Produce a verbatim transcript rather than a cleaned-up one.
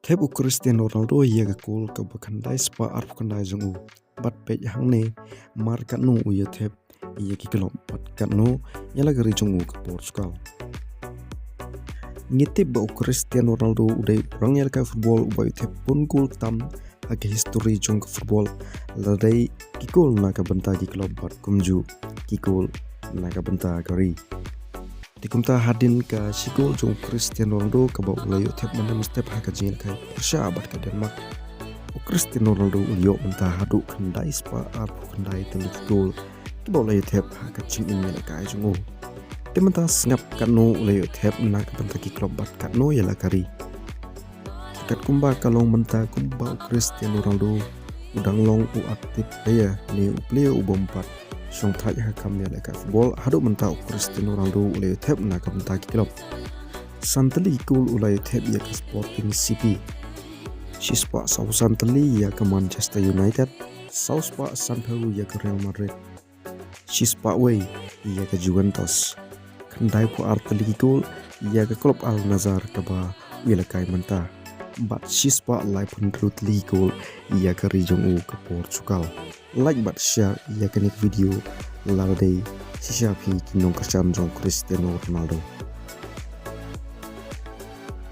Thep u Cristiano Ronaldo ïa ka kol kaba khyndai spah arphew khyndai jong u. Bad peit hangne, mar katno u ïa thep ïa ki club bad katno ïa la ka ri jong u ka Portugal. Ngi tip ba u Cristiano Ronaldo u dei u rangïalehkai football uba ïa thep bun kol tam ha ka history jong ka football. La dei ki kol na ka bynta ki club bad kumjuh ki kol na ka bynta ka ri. Te kumta hadien ka shi kol jong u Cristiano Ronaldo kaba u la ïoh thep mynne mynstep ha ka jingïalehkai pyrshah bad ka Denmark, u Cristiano Ronaldo u ïoh mynta haduh khyndai spah arphew khyndai tylli ki kol kiba u la ïoh thep ha ka jingïalehkai jong u. Te mynta sngap katno u la ïoh thep na ka bynta ki club bad katno ïa la ka ri. Katkum ba ka long mynta kumba u Cristiano Ronaldo u dang long u active player ne u player u bym pat shong thait ha ka kam ïalehkai football, haduh mynta u Cristiano Ronaldo u la ïoh thep na ka bynta ki club. San tylli ki kol u la ïoh thep ïa ka Sporting C P. Shi spah saw san tylli ïa ka Manchester United, saw spah sanphew ïa ka Real Madrid, shi spah wei ïa ka Juventus, khyndai phew ar tylli ki kol ïa ka club Al Nassr kaba u ïalehkai mynta, bad shi spah laiphew hynriew tylli ki kol ïa ka ri jong u ka Portugal. Like bad share ïa kane ka video lada dei shisha phi ki nongkyrshan jong Cristiano Ronaldo.